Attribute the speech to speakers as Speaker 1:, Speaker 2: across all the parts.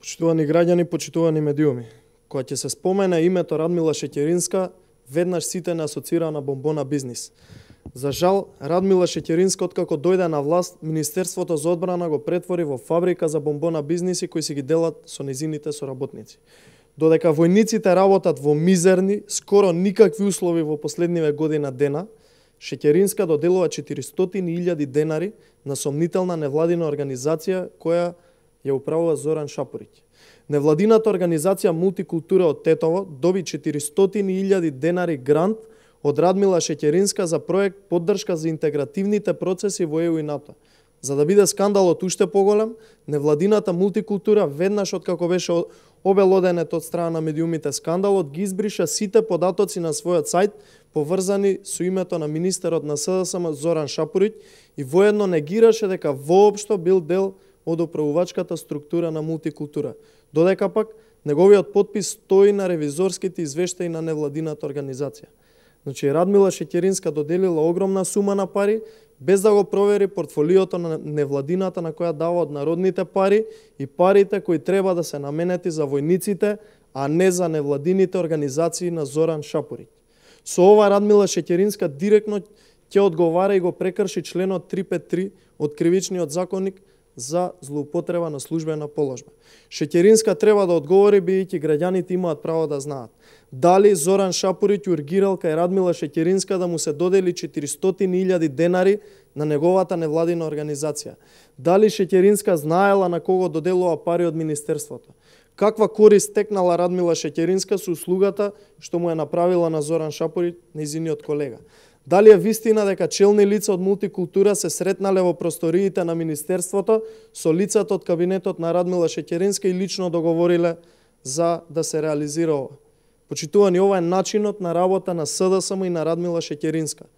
Speaker 1: Почитувани граѓани, почитувани медиуми, кога ќе се спомене името Радмила Шеќеринска, веднаш сите не асоцира на бомбона бизнис. За жал, Радмила Шеќеринска, откако дојде на власт, Министерството за одбрана го претвори во фабрика за бомбона бизниси кои си ги делат со незините соработници. Додека војниците работат во мизерни, скоро никакви услови во последниве година дена, Шеќеринска доделува 400.000 денари на сомнителна невладина организација која ја управува Зоран Шапориќ. Невладината организација Мултикултура од Тетово доби 400.000 денари грант од Радмила Шеќеринска за проект поддршка за интегративните процеси во ЕУ и НАТО. За да биде скандалот уште поголем, невладината Мултикултура веднаш откако беше обелоденет од страна на медиумите скандалот, ги избриша сите податоци на својот сајт поврзани со името на министерот на СДСМ Зоран Шапориќ и воедно негираше дека воопшто бил дел од управувачката структура на Мултикултура, додека пак неговиот подпис стои на ревизорските извештаи на невладината организација. Значи, Радмила Шеќеринска доделила огромна сума на пари, без да го провери портфолиото на невладината на која дава од народните пари и парите кои треба да се наменети за војниците, а не за невладините организации на Зоран Шапориќ. Со ова Радмила Шеќеринска директно ќе одговара и го прекрши членот 353 од Кривичниот законник за злоупотреба на службена положба. Шеќеринска треба да одговори, бидејќи граѓаните имаат право да знаат дали Зоран Шапориќ ургирал кај Радмила Шеќеринска да му се додели 400.000 денари на неговата невладина организација. Дали Шеќеринска знаела на кого доделува пари од Министерството. Каква корист стекнала Радмила Шеќеринска со услугата што му е направила на Зоран Шапориќ, нејзиниот колега. Дали е вистина дека челни лица од Мултикултура се сретнале во просториите на Министерството со лицата од кабинетот на Радмила Шеќеринска и лично договориле за да се реализира ова. Почитувани, ова е начинот на работа на СДСМ и на Радмила Шеќеринска.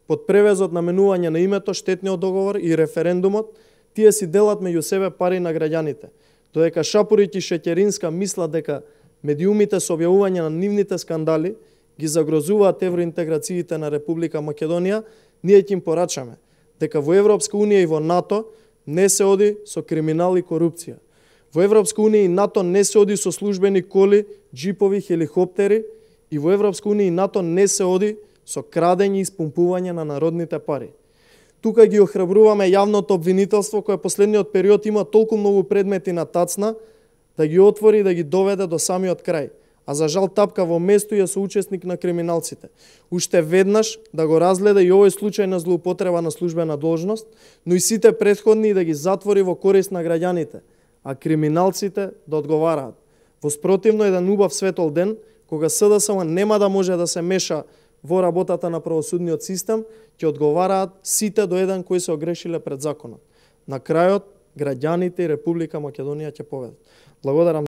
Speaker 1: Под превезот на менување на името, штетниот договор и референдумот, тие си делат меѓу себе пари на граѓаните. Додека Шапориќ и Шеќеринска мислат дека медиумите со објавување на нивните скандали ги загрозуваат евроинтеграциите на Република Македонија, ние ќе им порачаме дека во Европска Унија и во НАТО не се оди со криминал и корупција. Во Европска Унија и НАТО не се оди со службени коли, джипови, хеликоптери и во Европска Унија и НАТО не се оди со крадење и испумпување на народните пари. Тука ги охрабруваме јавното обвинителство кое последниот период има толку многу предмети на тацна да ги отвори и да ги доведе до самиот крај. А за жал тапка во место и е соучесник на криминалците. Уште веднаш да го разгледа и овој случај на злоупотреба на службена должност, но и сите претходни и да ги затвори во корист на граѓаните, а криминалците да одговараат. Во спротивно еден убав светол ден, кога СДСМ нема да може да се меша во работата на правосудниот систем, ќе одговараат сите до еден кои се огрешиле пред законот. На крајот, граѓаните и Република Македонија ќе победат. Благодарам.